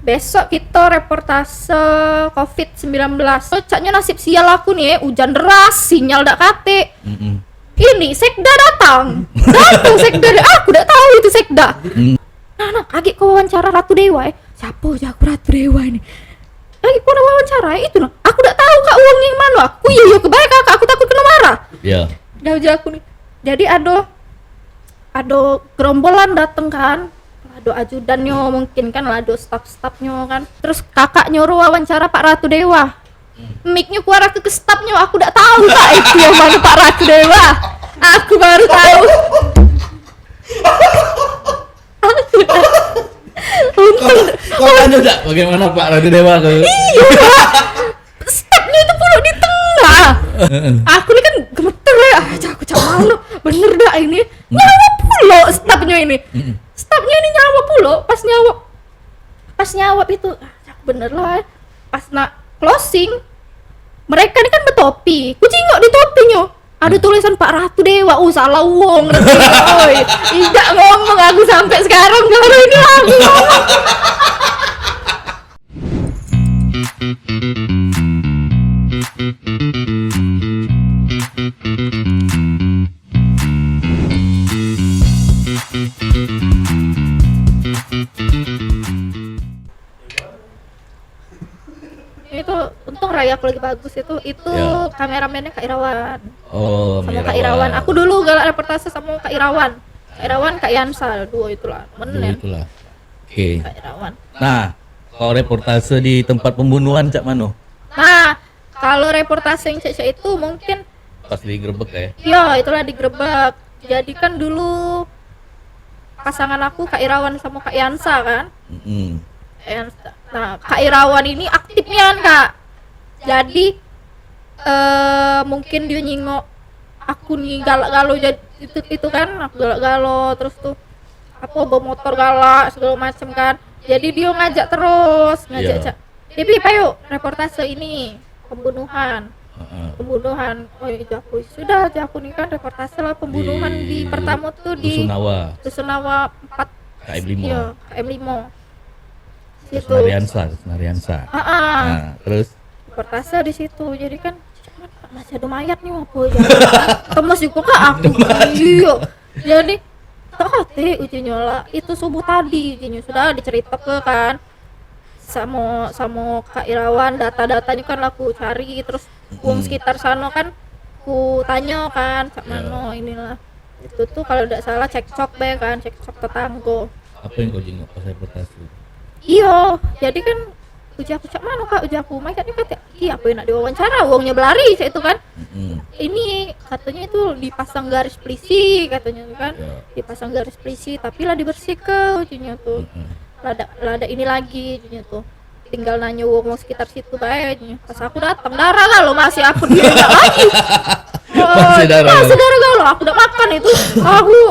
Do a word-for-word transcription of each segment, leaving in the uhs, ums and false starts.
Besok kita reportase covid sembilan belas. Caknyo nasib sial aku nih, eh, ujan deras, sinyal dak katik. Mm-mm. Ini sekda datang. Datang sekda, aku dak tahu itu sekda. Mm. Nah, nah, kagek ku wawancara Ratu Dewa, eh. Siapa je aku Ratu Dewa ini? Kagek ku wawancara, eh, itu nah. Aku dak tahu kak uang yang mana. Aku iya iya kebaik kakak, aku takut kena marah. Ya. Dah ujar aku nih. Jadi ado ado gerombolan dateng kan, ado ajudannyo mungkin kan, ado staff-staffnyo kan. Terus kakak nyuruh wawancara Pak Ratu Dewa. Mic-nyo kuarah ke staffnyo, aku dak tahu kak itu yang mana Pak Ratu Dewa. Aku baru tahu. Untung. Kau tanya tak bagaimana Pak Ratu Dewa ke? Iya. Stepnya itu puluk di tengah. Aku ni kan gemeter ya. Ah, cak aku cak malu. Bener dak ini? Nyawa puluk stepnya ini. Stepnya ini nyawa puluk. Pas nyawa, pas nyawa itu, ah, cak bener lah. Pas nak closing, mereka ni kan betopi. Ku jingok di topinyo. Ada tulisan Pak Ratu Dewa. Oh, salah wong. Oi, idak ngomong aku sampai sekarang baru ini aku ngomong. Itu untung raya aku lagi bagus itu. Itu ya. Kameramennya Kak Irawan. Oh, sama Kak Irawan. Aku dulu galak reportase sama Kak Irawan. Kak Irawan, Kak Yansa, dua itulah. Dua itulah. Oke. Kak Irawan. Nah, kalau reportase di tempat pembunuhan cak mano? Nah, kalau reportase yang cek-cek itu mungkin pas digerebek ya? Iya, itulah digerebek. Jadi kan dulu pasangan aku Kak Irawan sama Kak Yansa kan. Mm-mm. Kak Yansa. Nah, Kak Irawan ini aktif nian kak. Jadi eh mungkin dia nyingok aku nih galak galo jadi itu itu kan, aku galak galo terus tuh apa bawa motor galak segala macem kan. Jadi dia ngajak terus, ngajak. Iya. Cak, Bibi, payo reportase ini pembunuhan. Heeh. Pembunuhan. Oh, itu aku sudah aja aku nih kan reportase lah pembunuhan di pertama tuh di Rusunawa. Rusunawa empat. K M lima. Iya, K M lima. Situ. Senariansa, Senariansa. Heeh. Nah, terus reportase di situ. Jadi kan masih ada mayat nih apa ya? Temes juga kak aku. Iya. Jadi tak kate ujinya lah. Itu subuh tadi ujinya sudah diceritakan kan. Samo samo Kak Irawan, data-datanya kan aku cari, terus wong sekitar sana kan ku tanya kan cak mano inilah. Itu tuh kalau ndak salah cekcok be kan, cekcok tetanggo. Apa yang kau jenguk pas reportase? Iyo, jadi kan uji aku cak mano kak, uji aku mayatnya kata iya apa yang nak diwawancara, wongnya belari cak itu kan. Ini katanya itu dipasang garis polisi katanya tuh kan. Dipasang garis polisi tapi lah dibersihke ujinya tuh. Lada lada ini lagi ujinya tuh. Tinggal nanya wong-wong sekitar situ bae ujinya. Pas aku datang darah galo masih aku dia lagi. Masih darah galo. Aku dak makan itu. Aku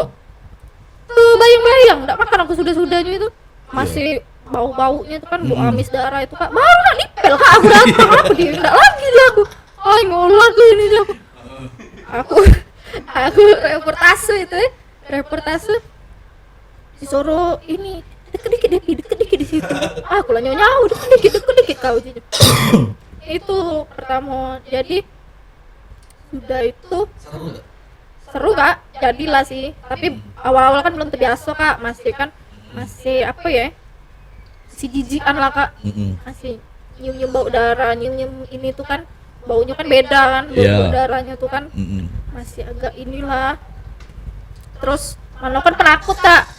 tuh bayang-bayang dak makan aku sudah-sudahnya itu. Masih bau-baunya itu kan bau amis darah itu kak. Baru nak dipel kak aku datang aku dia dak lagi dia aku. Ay ngolah tuh ini dia aku. Aku aku reportase itu ya. Reportase disuruh ini deket dikit deh, deket dikit di situ. Aku lah nyau deket dikit, deket dikit kau je. Itu pertama. Jadi sudah itu seru kak, jadilah sih. Tapi awal-awal kan belum terbiasa kak, masih kan masih apa ya, si jijikan lah kak. Masih nyium-nyium bau darah, nyium-nyium ini tuh kan baunya kan beda kan, bau darahnya tuh kan masih agak inilah. Terus mano kan penakut kak,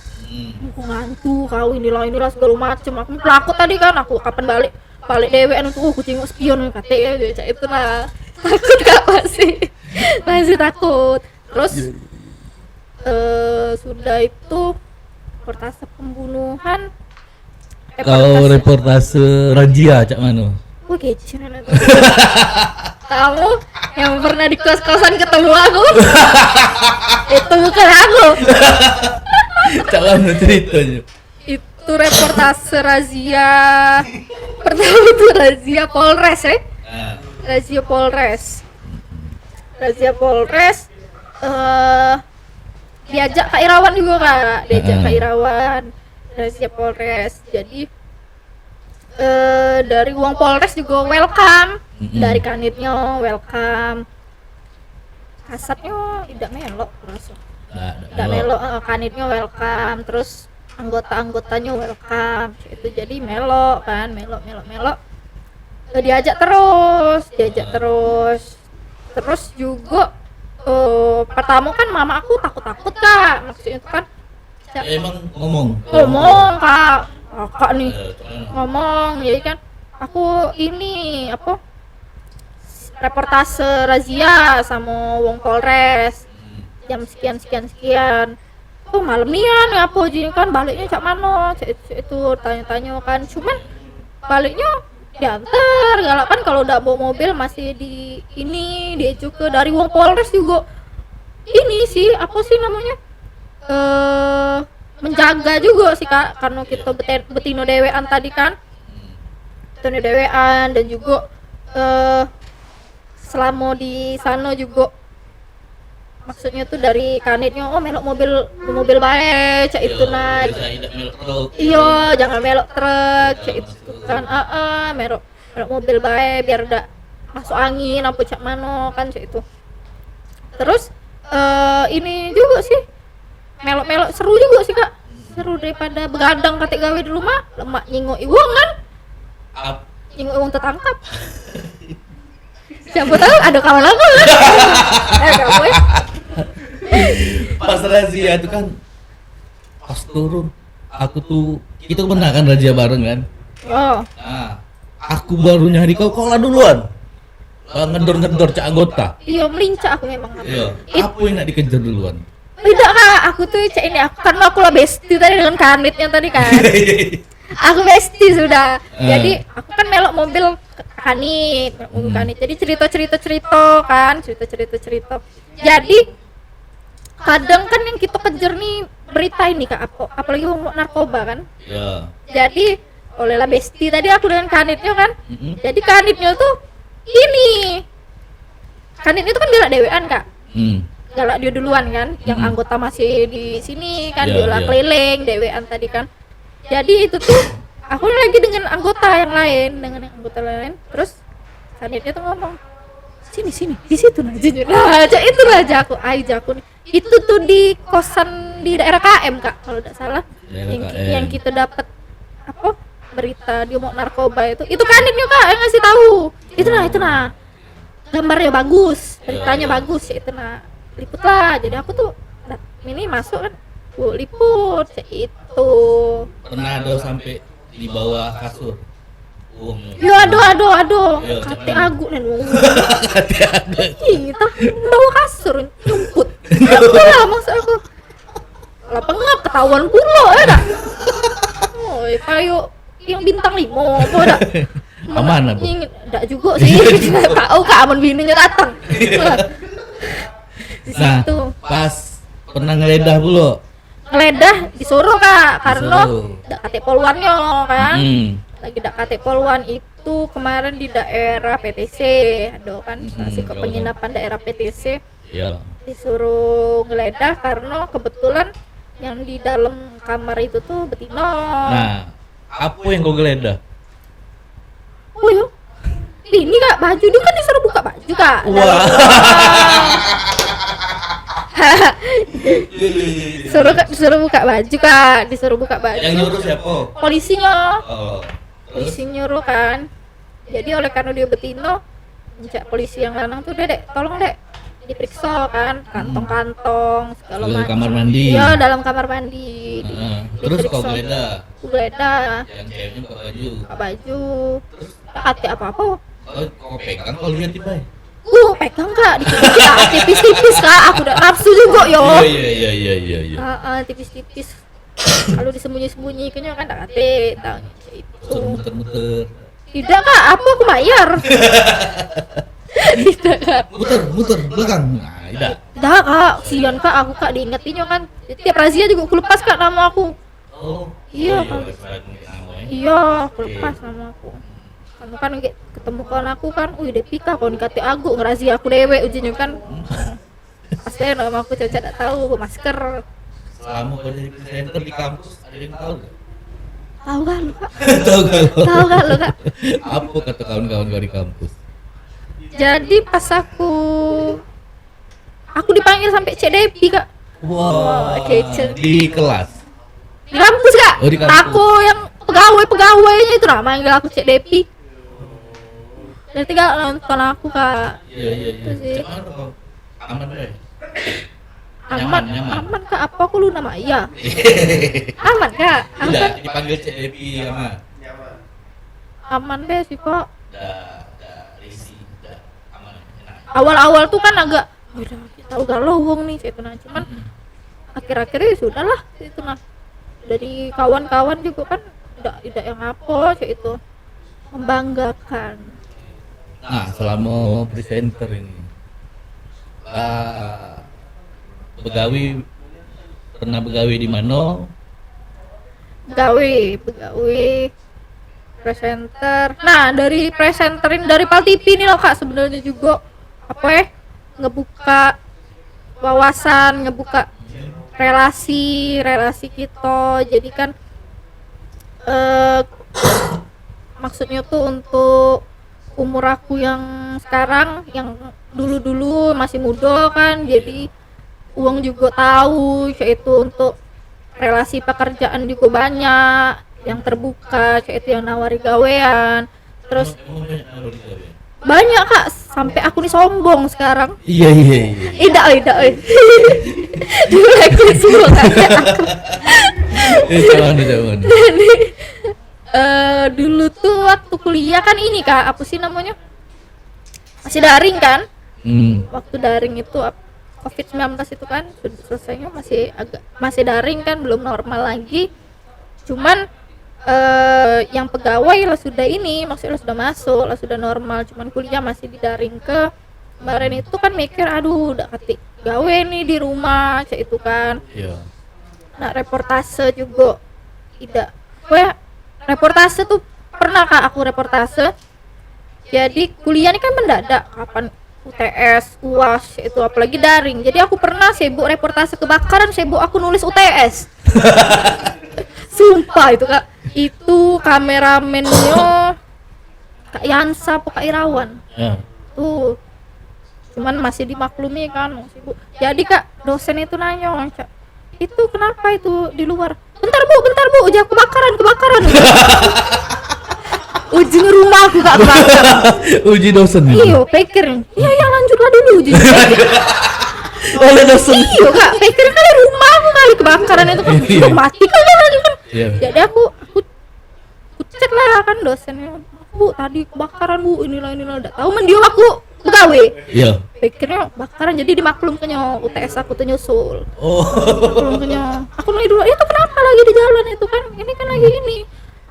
aku ngantuk kau inilah inilah segala macem. Aku penakut tadi kan, aku kapan balik balik dewek anu tuh kucing spion kate ya cak itu lah. Takut kak masih masih takut. Terus eh sudah itu reportase pembunuhan. Kau reportase razia cak mano? Wah kece. Kamu yang pernah di kos-kosan ketemu aku. Itu bukan aku. Cak mano ceritanya? Itu reportase razia. Pertama itu razia Polres eh. Razia Polres. Razia Polres eh diajak Kak Irawan juga kak, diajak Kak Irawan. Razia Polres. Jadi eh, dari wong Polres juga welcome. Mm-mm. Dari Kanitnyo welcome. Kasatnyo idak melok raso. Dak, dak Dak melok. Melok, eh, Kanitnyo welcome. Terus anggota-anggotanyo welcome. Itu jadi melok kan, melok, melok, melok. Eh, diajak terus, diajak terus. Terus juga, eh, pertama kan mama aku takut-takut, Kak. Maksudnya itu kan, ya, emang ngomong. Ngomong, Kak. Kakak nih. Eh, cuman ngomong, jadi kan aku ini apa, reportase razia sama wong Polres jam sekian, sekian, sekian. Oh, malam nian ngapo ji kan, baliknyo cak mano, cak itu, cak itu, tanyo-tanyo kan. Cuman baliknyo diantar, galak kan kalau dak bawa mobil masih di ini, diejuk ke dari wong Polres juga. Ini sih, apa sih namanya? Eh, menjaga juga sih, Kak, karena kita bete-, betino dewean tadi kan. Betino dewean dan juga, eh, selama di sana juga, maksudnya tuh dari Kanitnyo, "Oh, melok mobil, mobil bae," cak itu nah. Biasa idak melok truk. Iyo, jangan melok truk, cak itu kan. Heeh, melok, melok mobil bae biar dak masuk angin apa cak mano kan, cak itu. Terus, eh, ini juga sih, melok-melok seru juga sih, Kak. Seru daripada begadang katek gawe di rumah, lemak nyingok wong kan. Ap- Nyingok wong tetangkap. Siapa tahu ada kawan aku. Eh, kawan. Pas razia itu kan, pas turun, aku tuh, kita pernah kan razia bareng kan? Oh. Nah, aku baru nyari kau, kau lah duluan. Lah, ngedor-ngedor cak anggota. Iyo, melincak aku memang. Iyo. It- Apa yang nak dikejar duluan? Tidak, Kak, aku tuh cak ini, aku, karena aku lah bestie tadi dengan Kanitnya tadi kan. Aku bestie sudah. Eh. Jadi aku kan melok mobil Kanit, melok mobil Kanit. Jadi cerita-cerita, cerita kan, cerita-cerita, cerita. Jadi kadang kan yang kita kejar nih berita ini, Kak, apa, apalagi wong narkoba kan. Ya. Jadi olehlah bestie tadi aku dengan Kanitnya kan. Mm-mm. Jadi Kanitnya tuh ini, Kanitnya tuh kan galak dewean, Kak. Hmm. Galak dia duluan kan, yang anggota masih di sini kan, ya, dia lah keliling dewean tadi kan. Jadi itu tuh aku lagi dengan anggota yang lain, dengan yang anggota lain. Terus Kanitnya tuh ngomong, "Sini, sini, di situ nah." Nah, cak itu lah jaku, ai jaku nih. Itu tuh di kosan di daerah K M, Kak, kalau tidak salah. Daerah yang, K M. Yang kita dapat apa, berita dia mau narkoba itu. Itu Kanitnya, Kak, yang ngasih tahu. Itu nah, itu nah. Gambarnya bagus, beritanya bagus, cak itu nah. Liput lah. Jadi aku tuh, nah, ini masuk kan, aku liput cak itu. Pernah ada sampai di bawah kasur uangnya? Yo, aduh, aduh, aduh. Yo, katek aguk nih. Katek aguk. Ih, tah, bawah kasur nyumput. Apa lah maksud aku? Lah pengap ketahuan pulo ya dak? Oi, kayu yang bintang limo apa dak? Aman apa? Dak juga sih. Tahu, Kak, aman bininya datang. Di situ. Nah, pas pernah ngeledah pulo? Ngeledah disuruh, Kak, karena dak katek poluannyo kan. Hmm. Lagi dak katek poluan itu kemarin di daerah P T C, ada kan, masih ke penginapan daerah P T C. Iya. Disuruh ngeledah karena kebetulan yang di dalam kamar itu tuh betino. Nah, apa yang kau geledah? Oh, iya. Ini, Kak, baju dia kan disuruh buka baju, Kak. Wah. Suruh, Kak, disuruh buka baju, Kak, disuruh buka baju. Yang nyuruh siapa? Polisinya. Oh. Polisi nyuruh kan. Jadi oleh karena dia betino, cak polisi yang lanang tuh, "Dek, Dek, tolong, Dek, diperiksa kan, kantong-kantong segala macam." Kamar mandi. Iya, dalam kamar mandi. Heeh. Terus kau geledah? Aku geledah. Yang ceweknya buka baju. Buka baju. Terus? Tak ada apa-apa. Oh, kau pegang, kau lihat tiba. Aku pegang, Kak, dikit-dikit, ah, tipis-tipis, Kak. Aku dak nafsu juga, yo. Iya, iya, iya, iya, iya, iya. Heeh, tipis-tipis. Kalau disembunyi-sembunyi, kayaknya kan dak katek, tahu itu. Muter-muter. Tidak, Kak, apa aku bayar? Tidak, Kak. Muter, muter, belakang. Nah, tidak. Dah, Kak, sian, Kak, aku, Kak, diingetinnya kan. Tiap razia juga aku lepas, Kak, nama aku. Oh. Iya, oh, iya, Kak. Lepas nama, ya? Iya, aku lepas nama aku. Kamu kan kayak ketemu kawan aku kan, "Wih, Depika, kau ni katek aguk ngerazia aku dewek," ujinya kan. Pasti nama aku Caca dak tahu, masker. Selama kau jadi presenter di kampus, ada yang tahu gak? Tahu kan lu, Kak? Tahu kan lu? Tahu kan lu, Kak? Apa kata kawan-kawan kau di kampus? Jadi pas aku aku dipanggil sampai Cek Depi, Kak. Wah, kece. Di kelas. Di kampus, Kak. Oh, di kampus. Aku yang pegawai-pegawainya itu lah manggil aku Cek Depi. Berarti gak nonton aku, Kak. Iya, iya, iya. Itu sih. Cak mana kau? Aman deh. Aman, nyaman, nyaman. Aman, Kak. Apa aku lu nama? Iya. Aman, Kak. Tidak, aman. Dipanggil Cek Depi aman. Aman deh sih, Kak. Dah, dah, risi, dah aman, enak. Awal-awal tuh kan agak, "Waduh, kita udah lowong nih," cak itu nah. Cuman akhir-akhir ya sudahlah, cak itu nah. Dari kawan-kawan juga kan tidak tidak yang apa, cak itu. Membanggakan. Nah, selama presenter ini, ah, begawi, pernah begawi di mana? Begawi, begawi presenter. Nah, dari presenterin dari Pal T V ini loh, Kak, sebenarnya juga apa ya, ngebuka wawasan, ngebuka relasi, relasi kita. Jadi kan eh maksudnya tuh untuk umur aku yang sekarang, yang dulu-dulu masih muda kan, jadi uang juga tahu, cak itu, untuk relasi pekerjaan juga banyak yang terbuka, cak itu, yang nawari gawean. Terus emang, emang banyak nawari gawean? Banyak, Kak, sampai aku nih sombong sekarang. Iya, iya, iya. Idak, idak, eh. Dulu aku semua, Kak. Eh, jangan, jangan. Jadi, eh, dulu tuh waktu kuliah kan ini, Kak, apa sih namanya? Masih daring kan? Hmm. Waktu daring itu ap- covid sembilan belas itu kan sel- selesainya masih agak masih daring kan, belum normal lagi. Cuman eh yang pegawai lah sudah ini, maksudnya lah sudah masuk, lah sudah normal, cuman kuliah masih di daring ke. Kemarin itu kan mikir, "Aduh, udah katik gawe nih di rumah," cak itu kan. Iya. Nak reportase juga tidak. Weh, reportase tuh pernah, Kak, aku reportase. Jadi kuliah ini kan mendadak, kapan U T S, U A S, itu apalagi daring. Jadi aku pernah sibuk reportase kebakaran, sibuk aku nulis U T S. Sumpah itu, Kak. Itu kameramennya Kak Yansa apa Kak Irawan? Ya. Tuh. Cuman masih dimaklumi kan, masih sibuk. Jadi, Kak, dosen itu nanya, cak, "Itu kenapa itu di luar?" "Bentar, Bu, bentar, Bu, uji aku kebakaran, kebakaran." Uji rumah aku, Kak, kebakaran. Uji dosen itu. Iyo, pikir. "Iya, iya, lanjutlah dulu uji." Oleh dosen. Iyo, Kak, pikir kali rumah aku kali kebakaran itu kan. Iya. Sudah mati kan dia lagi kan. Iya. Jadi aku aku Ku chat lah kan dosennya, "Bu, tadi kebakaran, Bu, inilah, inilah." Ndak tahu men dia aku begawe. Iya. Pikirnya bakaran, jadi dimaklumkannya U T S aku tuh nyusul. Oh. Maklumkannya. Aku nanya dulu, "Itu kenapa lagi di jalan itu kan? Ini kan lagi ini."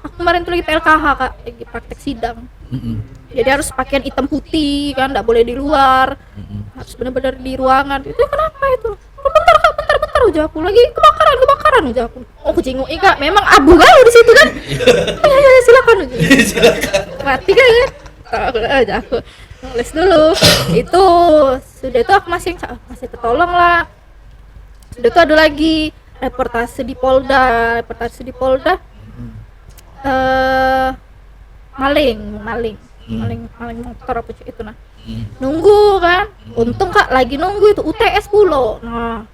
Aku kemarin tuh lagi P L K H, Kak, lagi praktek sidang. Mm-mm. Jadi harus pakaian hitam putih kan, ndak boleh di luar. Mm-mm. Harus bener-bener di ruangan. "Itu kenapa itu?" "Bentar, Kak, bentar, bentar," ujar aku. "Lagi kebakaran, kebakaran," ujar aku. Oh, aku jenguk, "Ih, Kak, memang abu kali di situ kan?" "Iya, iya, iya, silakan," ujar. "Silakan." Mati kan, ya? Oh, ujar aku. Nulis dulu. Itu sudah itu aku masih masih tertolong lah. Sudah itu ada lagi reportase di Polda, reportase di Polda. Eh, maling, maling. Hmm. Maling, maling motor apa cak itu nah. Hmm. Nunggu kan. Hmm. Untung, Kak, lagi nunggu itu U T S pulo. Nah,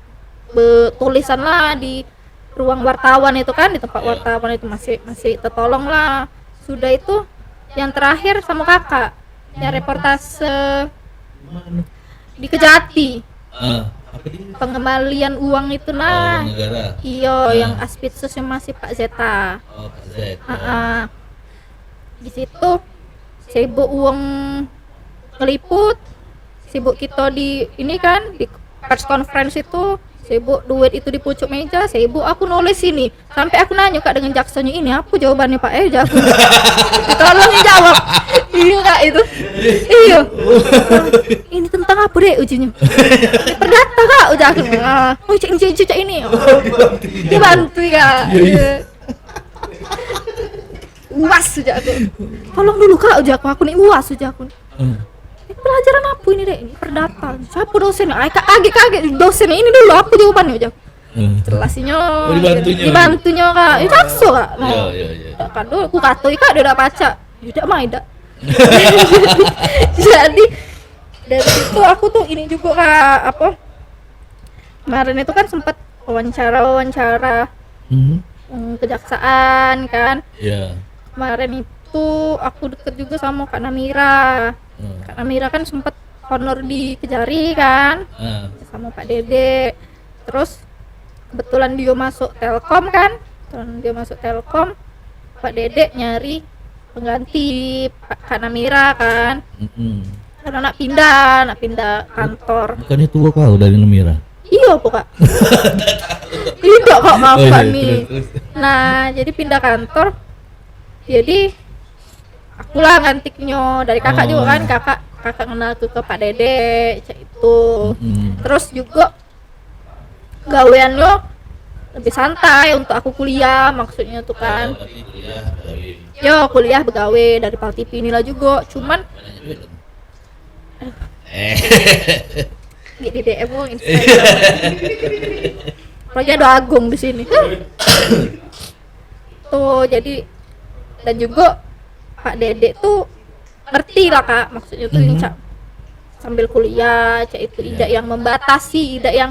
be- tulisan lah di ruang wartawan itu kan, di tempat, ya, wartawan itu masih masih tertolong lah. Sudah itu yang terakhir sama Kakak. Ya, reportase di Kejati. Ah, apa dia? Pengembalian uang itu nah. Oh, negara. Iyo, ah, yang Aspitsus yang masih Pak Zeta. Oh, Pak Zeta. Heeh. Di situ sibuk uang ngeliput, sibuk kita di ini kan, di press conference itu, sibuk duit itu di pucuk meja, sibuk aku nulis ini. Sampai aku nanya, Kak, dengan jaksanya, "Ini apa jawabannya, Pak?" Eh, jago. Tolong jawab. Iya, Kak, itu. Iya. "Ini tentang apa, Dek?" ujinya. "Perdata, Kak," ujar aku. "Ah, oh, cek, cek, cek, cek ini." Dia bantu, Kak. Iya, iya. Iya. "Uas," ujar aku. "Tolong dulu, Kak," ujar aku. "Aku nih uas," ujar aku. Hmm. "Ini pelajaran apa ini, Dek?" "Ini perdata." "Siapa dosen?" Ai, Kak, kaget, kaget. "Dosen ini dulu, apa jawabannya?" ujar aku. Hmm. Jelas inyo. Oh, dibantunyo. Dibantunyo, Kak. Yo, cakso, Kak. Iyo, iyo, iyo. Dak kado, aku katoi, Kak, dio dak pacak. Yo, dak main, dak. Jadi, dari situ aku tuh ini juga, Kak, apa, kemarin itu kan sempet wawancara-wawancara, hmm, kejaksaan, kan. Iyo. Kemarin itu aku deket juga sama Kak Namira. Hmm. Kak Namira kan sempet honor di Kejari, kan. Hmm. Sama Pak Dede. Terus kebetulan dio masuk Telkom, kan. Kebetulan dio masuk Telkom, Pak Dede nyari pengganti Pak, Kak Namira, kan. Mm-mm. Karena nak pindah, nak pindah kantor. Bukannya tua kau dari Namira? Iyo, apa, Kak? Tidak, Kak, maaf, oh, iyo, Kak, ni. Terus, terus. Nah, jadi pindah kantor. Jadi, akulah ngantiknyo. Dari kakak juga, kan, oh, kakak, kakak kenal ke, ke Pak Dede, cak itu. Mm-mm. Terus juga gawean lo lebih santai untuk aku kuliah, maksudnya tuh, kan. Yo, kuliah begawe dari Pal T V inilah juga, cuman eh, di D M wong Instagram. Apalagi ada Agung di sini. Tuh, jadi, dan juga Pak Dede tuh ngerti lah, Kak, maksudnya tuh, mhm, cak sambil kuliah, cak itu, iya, idak yang membatasi, idak yang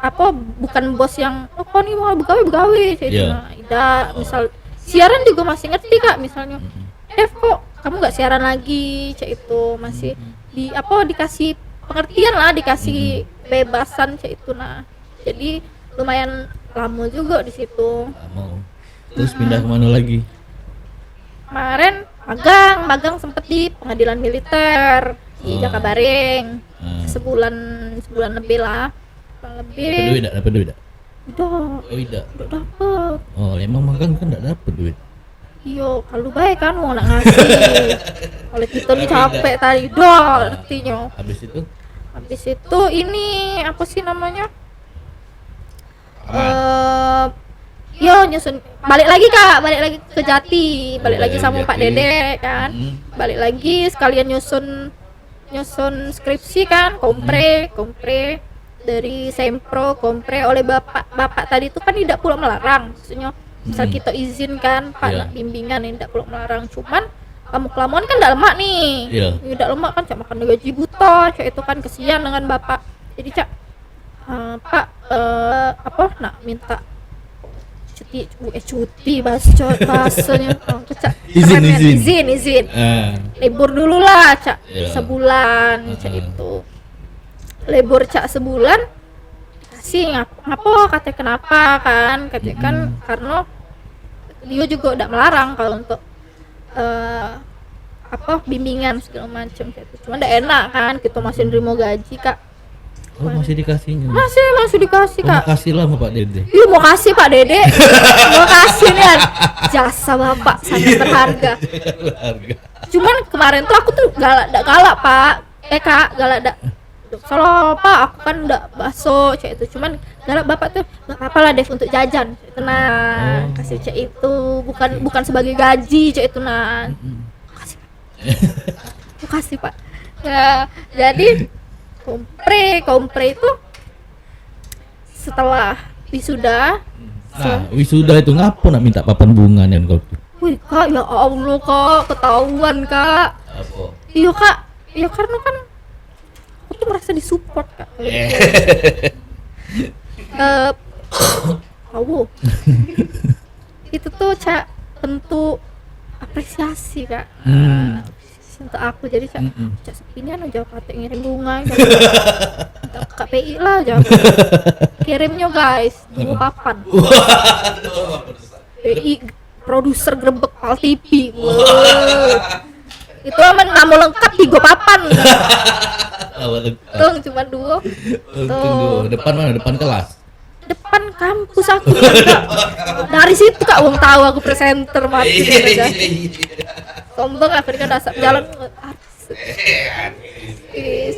apa, bukan bos yang, "Oh, kau ni mau begawe, begawe," cak itu. Iya. Nah, idak, oh, misal siaran juga masih ngerti, Kak, misalnya, mhm, "Dev, kok kamu nggak siaran lagi?" cak itu, masih, mhm, di apa, dikasih pengertian lah, dikasih, mhm, bebasan cak itu, nah. Jadi lumayan lama juga di situ. Lama. Terus pindah kemana lagi? Kemarin magang, magang sempet di pengadilan militer di, oh, Jakabaring. Ah. Sebulan, sebulan lebih lah. Sebulan lebih. Dapat duit tak? Dapat duit tak? Udah. Oh, tidak. Udah dapat. Oh, emang magang kan tak dapat duit. Iyo, kalu bae kan wong nak ngasih. Oleh kita ni capek tadi, dah, artinyo. Habis itu? Habis itu ini, apa sih namanya? Eh, yo, nyusun, balik lagi, Kak, balik lagi ke Jati, balik lagi sama Pak Dede, kan. Hmm. Balik lagi sekalian nyusun, nyusun skripsi, kan, kompre, hmm, kompre dari sempro, kompre oleh bapak, bapak tadi tu kan tidak pula melarang, maksudnya misal, hmm, kita izin, kan, Pak, iya, nak bimbingan, tidak pula melarang, cuman kamu kelamuan kan dak lemak nih. Iya. Dak lemak kan, cak makan gaji buta, cak itu kan kesian dengan bapak. Jadi, cak, eh, Pak, eh, apa, nak minta cuti, eh, cuti bahasa, bahasanya, oh, cak, izin, keren, izin, izin, izin. Eh. Libur dulu lah, cak, iya, sebulan, cak, heeh, itu. Libur, cak, sebulan, kasih ngap-, ngapo, kate kenapa, kan, kate kan, mm-mm, karena dia juga dak melarang kalau untuk, eh, apa, bimbingan segala macam, cak itu. Cuma dak enak, kan, kita masih nerima gaji, Kak. Oh, masih dikasihnya? Masih, masih dikasih, Kak. Oh, makasih lah sama Pak Dede. Iya, makasih, Pak Dede. Makasih nih, jasa Bapak sangat berharga. Berharga. Cuman kemarin tuh aku tuh galak, dak galak, Pak. Eh, Kak, galak dak. Salah, Pak, aku kan dak baso, cak itu. Cuman galak Bapak tuh, "Nggak apa-apa lah, Dev, untuk jajan." Cak itu, nah, oh, kasih cak itu. Bukan, oke, bukan sebagai gaji, cak itu, nah. Mm-mm. Makasih, Pak. Makasih, Pak. Ya, jadi kompre, kompre itu setelah wisuda. Nah, se- wisuda itu ngapo nak minta papan bunga nian kau tu? Wih, Kak, ya Allah, Kak, ketahuan, Kak. Apa? Iyo, Kak. Ya, karena kan aku tuh merasa disupport, Kak. Eh. Eh, awo. Itu tuh, cak, bentuk apresiasi, Kak. Hmm. Untuk aku, jadi, cak, mm-mm, cak, sepinian aja kate ngirim bunga, cak. Minta Kak P I lah, cak. Kirimnyo, guys, duo papan. Waduh. P I, produser grebek Pal T V. Wah. Itu aman, nama lengkap tiga papan. Nama lengkap. Tuh, cuma duo. Untung tuh. Duo. Depan mana? Depan kelas? Depan kampus aku, Kak. Dari situ, Kak, wong tahu aku presenter mati. Iya, iya, iya. Sombong lah, mereka dasar jalan artis. Artis.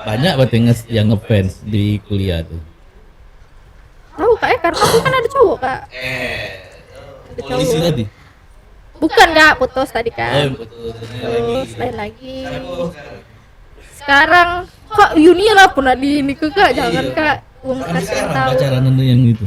Banyak berarti nges-, yang ngefans di kuliah tuh. Tahu, Kak, ya, karena aku kan ada cowok, Kak. Eh, ada polisi cowok tadi? Bukan, Kak, putus tadi, Kak. Oh, putus. Putus, lain lagi. Sekarang Kak, Yuni lah pun nak di ini ke, Kak, jangan, Kak. Wong kasih tahu. Pacaran yang itu.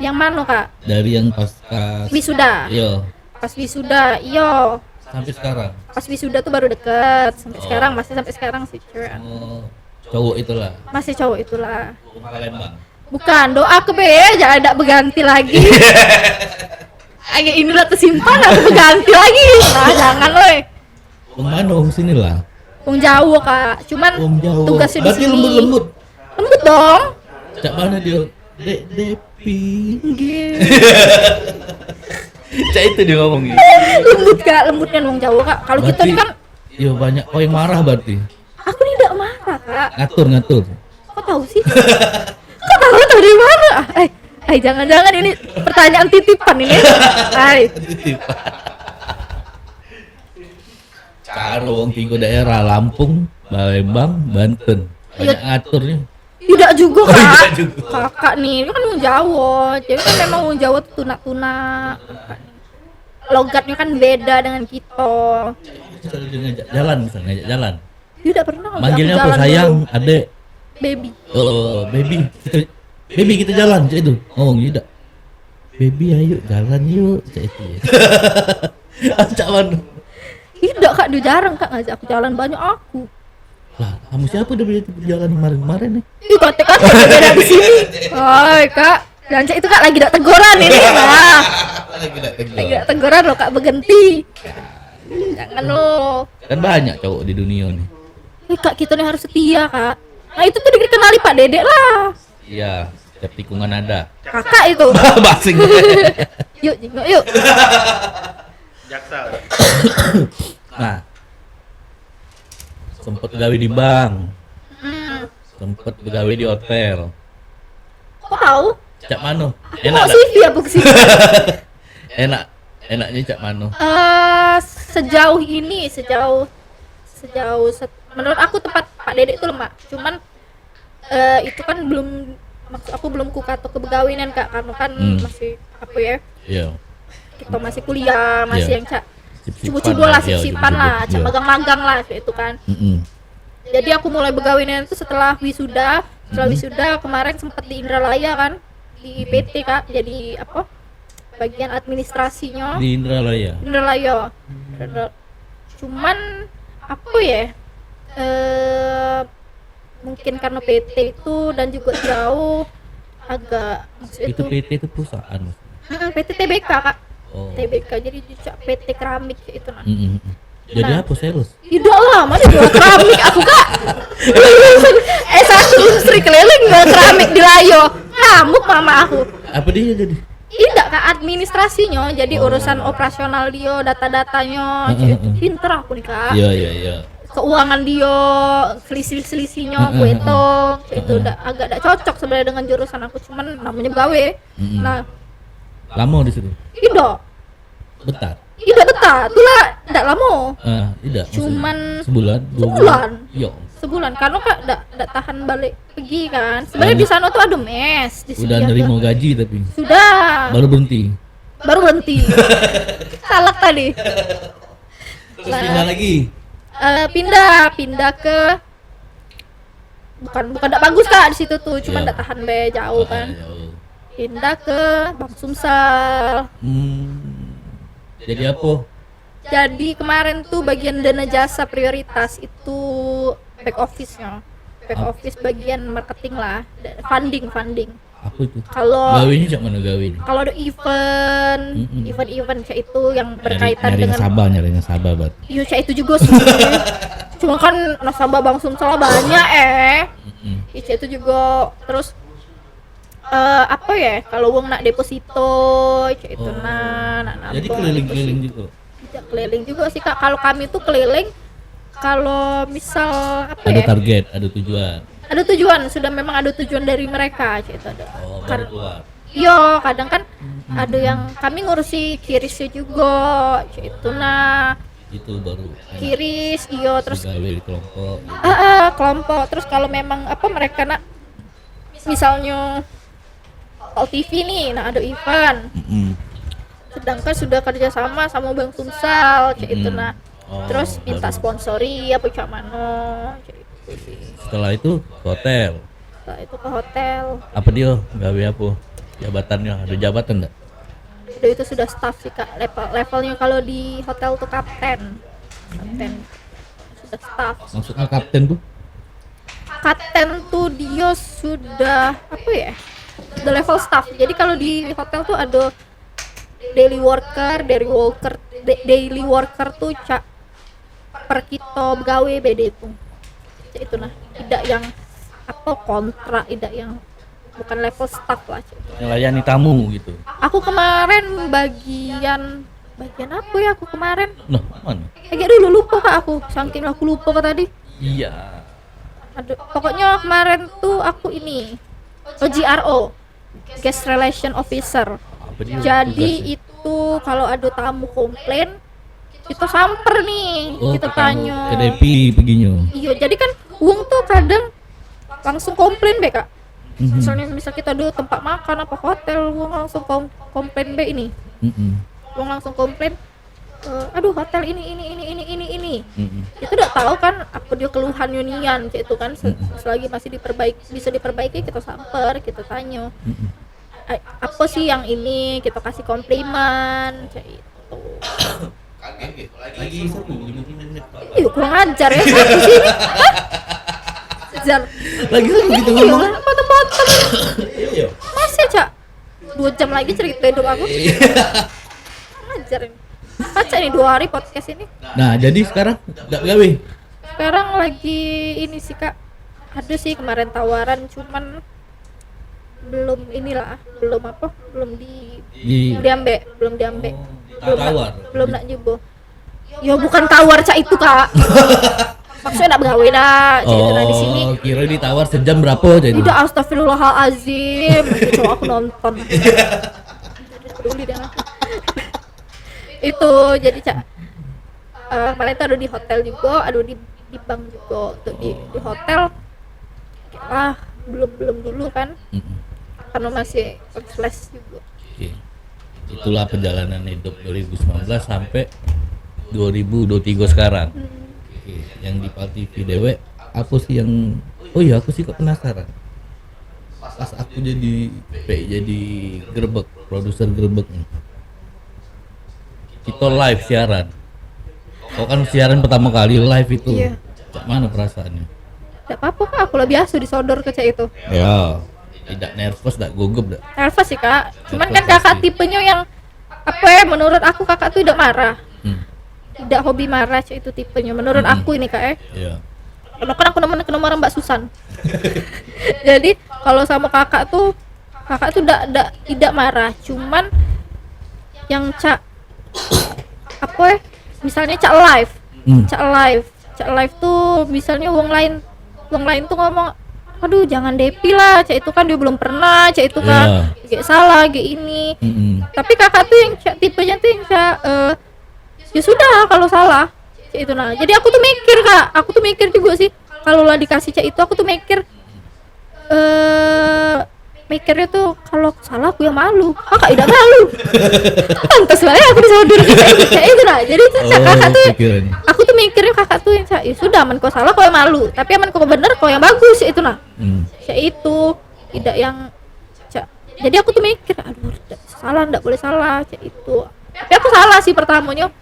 Yang mana, Kak? Dari yang pas, pas wisuda. Iya. Pas wisuda, iyo. Sampai sekarang. Pas wisuda tuh baru deket. Sampai sekarang, masih sampai sekarang sih, cewek. Oh, cowok itulah. Masih cowok itulah. Palembang. Bukan, doa ke be, jangan ada berganti lagi. Agak inilah tersimpan, aku berganti lagi. Nah, jangan, oi. Wong mana, wong sini lah? Wong jauh, Kak. Cuman tugas di sini. Berarti lembut-lembut. Lembut dong. Cak mana dia? Dek Depi. Cak itu dia ngomongnya. Lembut, Kak, lembutnya wong jauh, Kak. Kalau kita ni kan, yo, banyak kau yang marah berarti. Aku ni tidak marah, Kak. Ngatur, ngatur. Kok tahu sih? Kok tahu, tahu dari mana? Ah, eh, eh, jangan-jangan ini pertanyaan titipan ini. Hai. Titipan. Caro wong tigo daerah, Lampung, Palembang, Banten. Banyak ngaturnya. Tidak juga, Kak. Tidak juga. Kakak nih, ini kan wong Jawa. Jadi kan memang wong Jawa tuh tunak-tunak. Logatnya kan beda dengan kita. Misalnya dia ngajak jalan, misalnya ngajak jalan. Dia tidak pernah ngajak aku jalan dulu. Manggilnya apa? Sayang, adek. Baby. Oh, baby. Kita, baby, kita jalan, cak itu. Oh, tidak. Baby, ayo jalan yuk, cak itu. Cak mana? Tidak, Kak, dia jarang, Kak, ngajak aku jalan, banyak aku. Lah, kamu siapa dia berjalan kemarin-kemarin nih? Ih, kotek-kotek beda di sini. Hai, Kak. Jangan cak itu, Kak, lagi dak teguran ini. Nah. Lagi dak teguran. Lagi dak teguran loh, Kak, berhenti. Jangan lo. Kan banyak cowok di dunia nih. Eh, Kak, kita nih harus setia, Kak. Nah, itu tuh dikenali Pak Dedek lah. Iya, setiap tikungan ada. Kakak itu. Basing. Yuk, jenguk yuk. Jaksel. Nah. Sempet gawe di bank. Hmm. Sempet begawe di hotel. Kok tahu? Cak mano? Aku enak mau C V apa ke sini? Enak, enaknya cak mano? Eh, sejauh ini, sejauh sejauh set- menurut aku tempat Pak Dedek tuh lemak. Cuman eh, itu kan belum, maksud aku belum ku kato ke begawinan, Kak, karena kan masih apa ya? Iya. Kita masih kuliah, masih yang cak cubo-cubo lah, sip-sipan lah, cak magang-magang lah, kayak itu kan. Mm-mm. Jadi aku mulai begawinan itu setelah wisuda, setelah wisuda kemarin sempat di Indralaya kan, di P T, Kak, jadi apa? Bagian administrasinya. Di Indralaya. Indralaya. Cuman apa ya? Eh, mungkin karena P T itu dan juga jauh, agak, maksud itu itu P T itu perusahaan, maksudnya? Mm-mm, P T T B K, Kak. Oh. T B K, jadi cucak P T keramik itu nah. Mm-mm. Jadi nah, apa, sales? Tidak lah, mana jual keramik aku, Kak. Lulusan S satu industri keliling jual keramik di Layo. Ngamuk mama aku. Apa dia jadi? Tidak, Kak, administrasinya, jadi urusan operasional dia, data-datanya, cak itu. Pinter aku nih, Kak. Iya, iya, iya. Keuangan dia, selisih-selisihnya, aku hitung, cak itu. Dak, agak dak cocok sebenarnya dengan jurusan aku, cuman namanya begawe. Mm-mm. Nah. Lama di situ? Tidak. Bentar. Tidak betah, itulah dak lama. Ah, tidak. Cuman sebulan, dua bulan. Sebulan. Yo. Sebulan, karena, Kak, dak dak tahan balik pergi kan. Sebenarnya di sana tuh ada mes, di sini. Udah nerima gaji tapi. Sudah. Baru berhenti. Baru berhenti. Salah tadi. Terus pindah lagi? Eh, pindah, pindah ke bukan bukan dak bagus, Kak, di situ tuh, cuman dak tahan be, jauh kan. Pindah ke Bank Sumsel. Hmm. Jadi apa? Jadi kemarin tuh bagian dana jasa prioritas itu back office-nya. Back office bagian marketing lah, funding, funding. Apa itu? Kalau gawenya cak mana gawenya? Kalau ada event, event-event cak itu yang berkaitan dengan nasabah, nyari nasabah, Bat. Iya, cak itu juga sih. Cuma kan nasabah Bank Sumsel banyak, eh. Iya, cak itu juga. Terus eh, apa ya? Kalau wong nak deposito, cak itu nah, nak nabung. Jadi keliling-keliling juga. Tidak keliling juga sih, Kak. Kalau kami tuh keliling, kalau misal apa ya? Ada target, ada tujuan. Ada tujuan, sudah memang ada tujuan dari mereka, cak itu ada. Oh, baru keluar. Iyo, kadang kan ada yang kami ngurusi kirisnya juga, cak itu nah. Itu baru enak. Kiris, iyo, terus gawe di kelompok. Ah, ah, kelompok. Terus kalau memang apa mereka nak misalnya L T V nih, nah ada event. Sedangkan sudah kerja sama sama Bank Sumsel, cak itu nah. Oh, terus minta sponsori apa cak mano, cak itu. Setelah itu ke hotel. Setelah itu ke hotel. Apa dia? Gawe apa? Jabatannya? Ada jabatan ndak? Aduh, itu sudah staff sih, Kak. Level, levelnya kalau di hotel tuh kapten. Kapten. Sudah staff. Maksudnya kapten tuh? Kapten tuh dia sudah, apa ya? Sudah level staff. Jadi kalau di hotel tuh ada daily worker, daily worker, da- daily worker tuh, cak, per kito begawe beda itu. Cak itu nah, tidak yang apa kontrak, tidak yang, bukan level staff lah, cak itu. Melayani tamu gitu. Aku kemarin bagian, bagian apa ya aku kemarin? Nah, mana? Agak dulu lupa, Kak, aku. Saking aku lupa, Kak, tadi. Iya. Aduh, pokoknya kemarin tuh aku ini, O G R O, Guest Relation Officer. Apa dia? Jadi tugasnya? Itu kalau ada tamu komplain, kita samper nih, oh, kita tanya. Ke Depi peginyo. Iya, jadi kan wong tuh kadang langsung komplain be, Kak. Mhm. Misalnya, misal kita ada tempat makan apa hotel, wong langsung kom- komplain be ini. Mhm. Wong langsung komplain, eh, "Aduh, hotel ini, ini, ini, ini, ini, ini." Mm-mm. Kita tidak tahu kan apa dia keluhannya nian, cak itu kan. Se- Mm-mm. Selagi masih diperbaiki, bisa diperbaiki, kita samper, kita tanya. Mm-mm. "Eh, apa sih yang ini?" Kita kasih komplimen, cak itu. Lagi satu, lima belas menit. Iya, kurang ajar ya, satu sini. Hah? Jar. Lagi satu gitu. Iya, ngomong. Potong-potong. Iya. Masih, Cak. Dua jam lagi cerita hidup aku. Iya. Kurang ajar ini. Baca nih dua hari podcast ini. Nah, jadi sekarang ndak gawe? Sekarang lagi ini sih, Kak. Ada sih kemarin tawaran, cuman belum inilah, belum apa, belum di, di diambek, belum diambek. Oh, belum nak, tawar. Belum nak nyubo. Yo, bukan tawar cak itu, Kak. Maksudnya nak begawe dah, cak itu nah di sini. Oh, kira ditawar sejam berapa jadi? Tidak, astagfirullahalazim. Itu cowok aku nonton. Peduli dengan aku. Itu jadi, cak, eh, kemarin itu ada di hotel juga, ada di, di bank juga, untuk di, di hotel. Ah, belum, belum dulu kan. Mm-mm. Karena masih fresh juga. Oke. Itulah perjalanan hidup dua ribu sembilan belas sampai dua ribu dua tiga sekarang. Hmm. Oke, yang di Pal T V dewek, apa sih yang, oh iya, aku sih kok penasaran. Pas aku jadi, pe- jadi grebek, produser grebek nih. Kita live siaran. Kau kan siaran pertama kali live itu. Iya. Cak mana perasaannya? Ndak apa-apa, Kak, aku lah biasa disodor ke cak itu. Ya, tidak nervous, tidak gugup, tidak? Nervous sih, Kak. Cuman nervous kan kakak pasti. Tipenya yang, apa ya, menurut aku kakak tuh tidak marah. Hmm. Tidak hobi marah, cak itu tipenya. Menurut aku ini, Kak, eh. Iya. Karena kan aku nemen, nemen orang Mbak Susan. Jadi, kalau sama kakak tuh, kakak tuh tidak, tidak, tidak marah. Cuman yang cak, apa ya, misalnya cak live. Hmm. Cak live. Cak live tuh misalnya wong lain, wong lain tuh ngomong, "Aduh, jangan Depi lah, cak itu kan dia belum pernah, cak itu kan, iya, kayak salah, kayak ini." Mm-mm. Tapi kakak tuh yang cak tipenya tuh yang cak, eh, "Ya sudah kalau salah." Cak itu nah. Jadi aku tuh mikir, Kak, aku tuh mikir juga sih, kalau lah dikasih cak itu, aku tuh mikir, eh, mikirnya tuh, "Kalau aku salah, aku yang malu." Kakak tidak malu. Pantas lah ya aku disodor. Cak itu nah. Jadi itu cak, oh, kakak tuh, pikiran. Aku tuh mikirnya kakak tuh yang cak, "Ya sudah, amen kau salah, kau yang malu. Tapi amen kau bener, kau yang bagus," cak itu nah. Hmm. Cak itu, tidak yang cak. Jadi aku tuh mikir, "Aduh, ndak salah, ndak boleh salah," cak itu. Tapi aku salah sih pertamanya.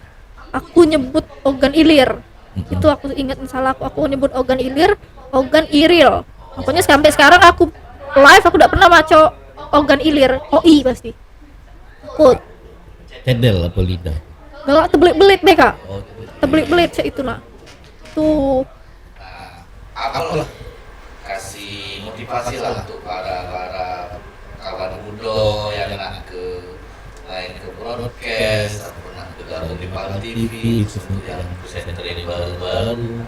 Aku nyebut organ ilir. Mm-mm. Itu aku ingat salah aku, aku nyebut organ ilir, organ iril. Pokoknya sampai sekarang aku live, aku ndak pernah maco organ ilir, O I pasti. Takut. Cedel apa lidah? Galak tebelit-belit be, Kak. Oh, tebelit. Tebelit-belit cak itu nah. Tuh. Nah, apalah, kasih motivasi lah untuk para, para kawan muda yang nak ke, main ke broadcast ataupun nak ke gabung di Pal T V, untuk yang presenter yang baru-baru.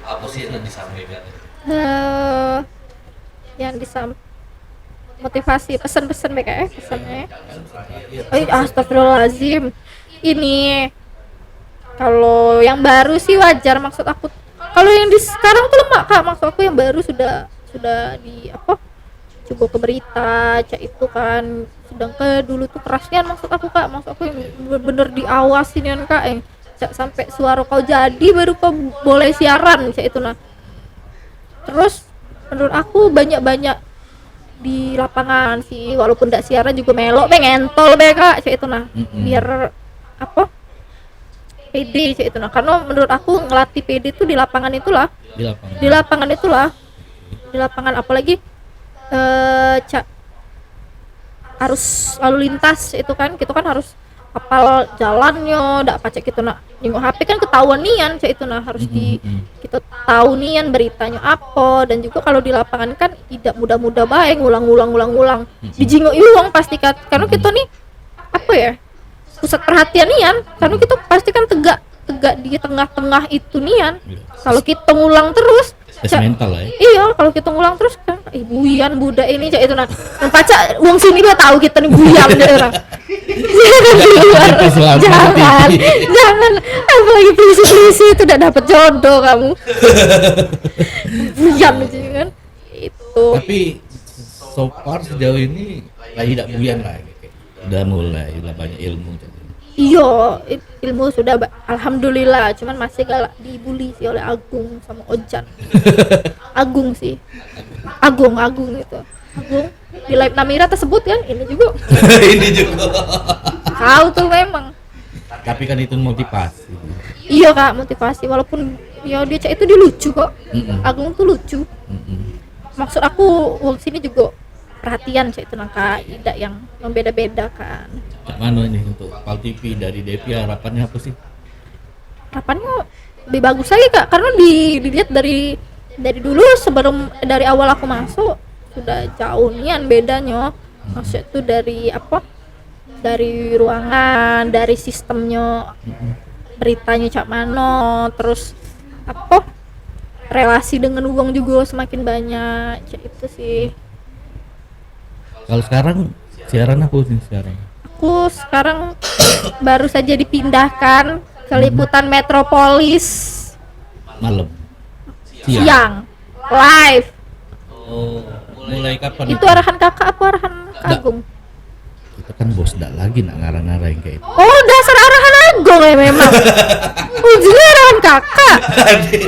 Apa sih yang nak disampaikan? Eh, yang disam- motivasi, pesan-pesan mereka, eh, pesannya. Eh, astagfirullahalazim. Ini kalau yang baru sih wajar, maksud aku. Kalau yang di sekarang tuh lemak, Kak, maksud aku yang baru sudah, sudah di apa? Coba ke berita, cak itu kan. Sedangkan dulu tuh kerasnya maksud aku, Kak, maksud aku yang bener-bener diawasin kan, Kak, eh. Cak sampai suara kau jadi baru kau boleh siaran, cak itu nah. Terus menurut aku banyak-banyak di lapangan sih, walaupun dak siaran juga melok be, ngentol be, Kak, cak itu nah. Mm-mm. Biar apa? Pede cak itu nah. Karena menurut aku ngelatih pede tuh di lapangan itulah. Di lapangan. Di lapangan itulah. Di lapangan, apalagi eh cak arus lalu lintas itu kan, kita kan harus apal jalannya, dak pacak kita nak nengok H P kan ketahuan nian cak itu nah, harus di Mm-mm. kita tahu nian beritanya apa. Dan juga kalau di lapangan kan idak mudah-mudah bae ngulang-ngulang ngulang-ngulang, Mm-mm. dijingok iwang pasti kan, karena Mm-mm. kita nih apa ya, pusat perhatian nian, karena kita pasti kan tegak tegak di tengah-tengah itu nian. Iya. Kalau kita ngulang terus, Tes cak, mental lah ya. Iya, kalau kita ngulang terus kan, "Ih, buyan budak ini," cak itu nah. Yang pacak wong sini dia tahu kita nih buyan, dia orang. Jangan keluar. Jangan, jangan. Apalagi polisi-polisi itu udah dapat jodoh kamu. Buyan aja kan. Itu. Tapi so far sejauh ini lagi dak buyan lah. Udah mulai lah banyak ilmu. Iyo, il- ilmu sudah ba- alhamdulillah, cuman masih galak dibully sih oleh Agung sama Ojan. Agung sih. Agung, Agung itu. Agung di live Namira tersebut kan, ini juga. Ini juga. Kau tuh memang. Tapi kan itu motivasi. Iya, Kak, motivasi, walaupun ya dia cak itu dia lucu kok. Mm-mm. Agung tuh lucu. Mm-mm. Maksud aku wong sini juga perhatian cak itu nah, Kak, idak yang membeda-bedakan. Cak mano ini untuk Pal T V dari Devi, harapannya apa sih? Harapannya lebih bagus lagi, Kak, karena di, dilihat dari dari dulu sebelum dari awal aku masuk sudah jauh nian bedanya. Maksud tuh dari apa? Dari ruangan, dari sistemnya, beritanya cak mano, terus apa? Relasi dengan uang juga semakin banyak, cak itu sih. Kalau sekarang siaran apa sih sekarang? Aku sekarang baru saja dipindahkan ke Liputan Metropolis. Malam. Siang. Siang. Live. Oh, mulai kapan itu? Itu arahan kakak apa arahan Kak Agung? Kita kan bos dak lagi nak ngarang-ngarang kayak itu. Oh, dasar arahan Agung ya memang. Ujungnya arahan kakak.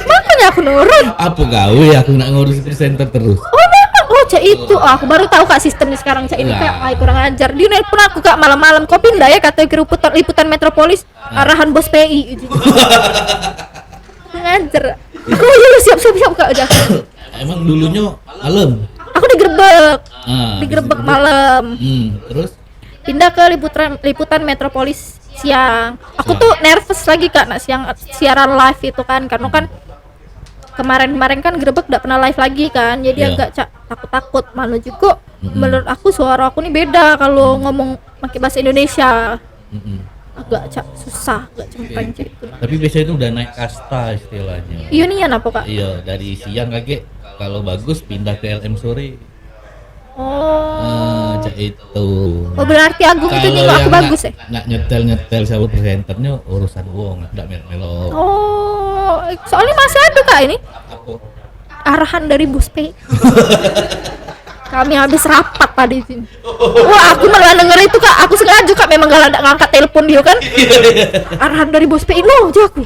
Makanya aku nurut. Apa gawe aku nak ngurus presenter terus? Oh, memang. Oh, cak itu. Oh, aku baru tahu, Kak, sistemnya sekarang cak ini, Kak. Lah. Ay, kurang ajar. Dia nelpon aku, Kak, malam-malam. "Kau pindah ya," kata, "ke Liputan, Liputan Metropolis. Nah. Arahan bos P I." Kurang ajar. Aku, "Oh, iya, siap, siap, siap, Kak." Udah. Emang dulunya malam? Aku digerebek. Ah, digerebek malam. Hmm, terus? Pindah ke Liputan, Liputan Metropolis siang. Aku tuh nervous lagi, Kak, nak siang siaran live itu kan, karena kan kemarin-kemarin kan gerebek dak pernah live lagi kan, jadi Iya. agak cak takut-takut. Malu juga Mm-mm. menurut aku suara aku nih beda kalau ngomong pakai bahasa Indonesia. Mm-mm. Agak cak susah, agak cempreng cak itu. Tapi biasanya itu udah naik kasta istilahnya. Iya, nian apa, Kak? Iya, dari siang kagek, kalau bagus pindah ke L M sore. Oh. Ah, cak itu. Oh, berarti Agung itu nyingok aku nak, bagus ya? Nak nyetel-nyetel sama presenternya urusan wong, dak melo-melo. Oh, soalnya masih ada, Kak, ini. Apa? Arahan dari Bos P. Kami habis rapat tadi sini. Wah, aku malah denger itu, Kak. Aku sengaja, Kak, memang galak dak ngangkat telepon dia kan. Arahan dari Bos P, lo aja aku.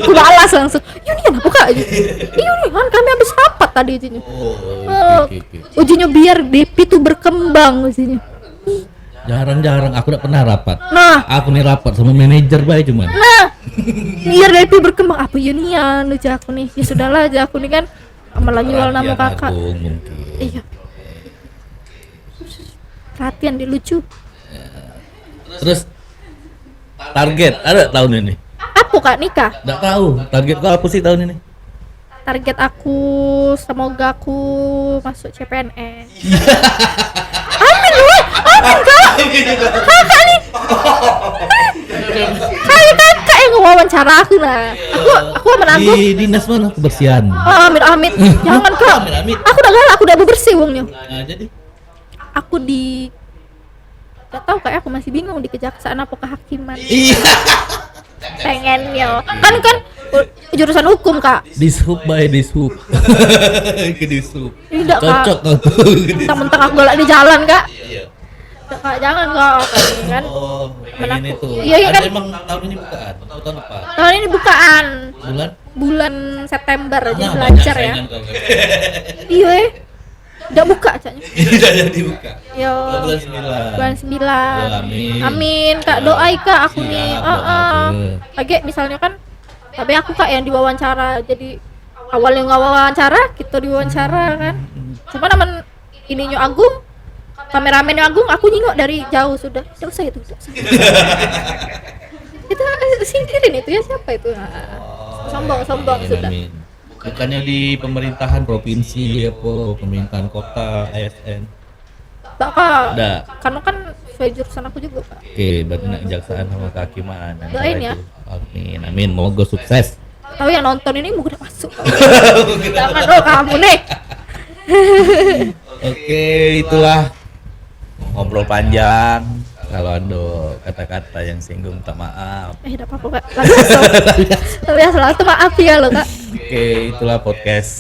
Aku balas langsung. "Iya nian apa, Kak?" Iya nian, kami habis rapat tadi sini. Oh, Eh, oke, oke, oke. Ujinyo biar Devi tuh berkembang ujinyo. Jarang-jarang, aku dak pernah rapat. Nah. Aku nih rapat sama manajer bae cuman. Nah, biar Devi berkembang. Apa ya nian, ujar aku nih. Ya sudahlah, ujar aku nih kan. Malah nyual nama Perhatian kakak. Agung mungkin. Iya. Perhatian dia lucu. Terus target ada tahun ini? Apa, Kak, nikah? Dak tahu. Target kau apa sih tahun ini? Target aku, semoga aku masuk C P N S. Amin, weh. Amin, Kak. Kakak nih. Kayak kakak yang wawancara aku lah. Aku, aku menantu. Di dinas mana? Kebersihan. Oh, amit, amit. Jangan, Kak. Amit, amit. Aku udah galak, aku udah bebersih wongnya. Nah, jadi? Aku di Gak tahu, Kak, aku masih bingung di kejaksaan apa kehakiman. Iya. Pengennya kan, kan u- jurusan hukum, Kak. Dishub by Dishub. Ke Dishub. Tidak, Kak. Cocok kau tuh. Mentang-mentang aku galak di jalan, Kak. Iya. Tidak, Kak, jangan, Kak, apa ini kan. Oh, pengen itu. Iya, iya, ada kan? Emang tahun ini bukaan? Tahun apa? Tahun ini bukaan. Bulan? bulan September, jadi nah, belajar ya. Iyo, eh. Udah buka caknya. Udah jadi buka. Yo. Bulan sembilan. Bulan sembilan. Yo, amin. Amin, Kak. Doai, Kak, aku nih. Heeh. Lagi misalnya kan, tapi aku, Kak, yang diwawancara. Jadi awalnya nggak wawancara, kita diwawancara kan. Cuma namen ininyo Agung, kameramennya Agung, aku nyingok dari jauh sudah. Tidak usah itu, tidak usah. Itu singkirin itu ya, siapa itu? Nah, sombong, sombong amin, sudah. Amin. Bukannya di pemerintahan provinsi apa, pemerintahan kota, A S N? Bakal. Dah. Karena kan sesuai jurusan aku juga, Kak. Oke, berarti nak jaksaan sama kehakiman. Doain ya. Amin, amin. Moga sukses. Tahu yang nonton ini mau udah masuk. Jangan lo kamu nih. Oke, itulah ngobrol panjang. Kalau ada kata-kata yang singgung, minta maaf. Eh, tidak apa-apa, Kak. Luar biasa. Luar biasa lah. Itu maaf ya lo, Kak. Oke, itulah podcast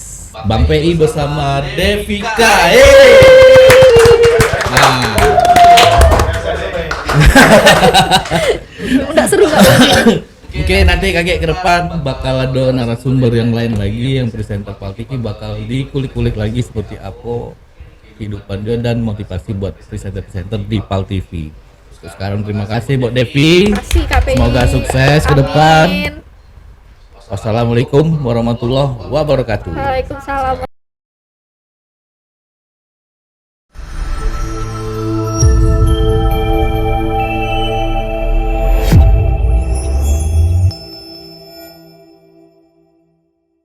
Bang P I bersama Devika. Hey. Nah. Nggak seru, Kak. Oke, nanti kagek ke depan bakal ada narasumber yang lain lagi, yang presenter Pal T V bakal dikulik-kulik lagi seperti apa kehidupan dia dan motivasi buat presenter-presenter di Pal T V. Sekarang terima kasih buat Devi. Terima kasih, Kak P I. Semoga sukses ke depan. Amin. Wassalamualaikum warahmatullahi wabarakatuh. Waalaikumsalam.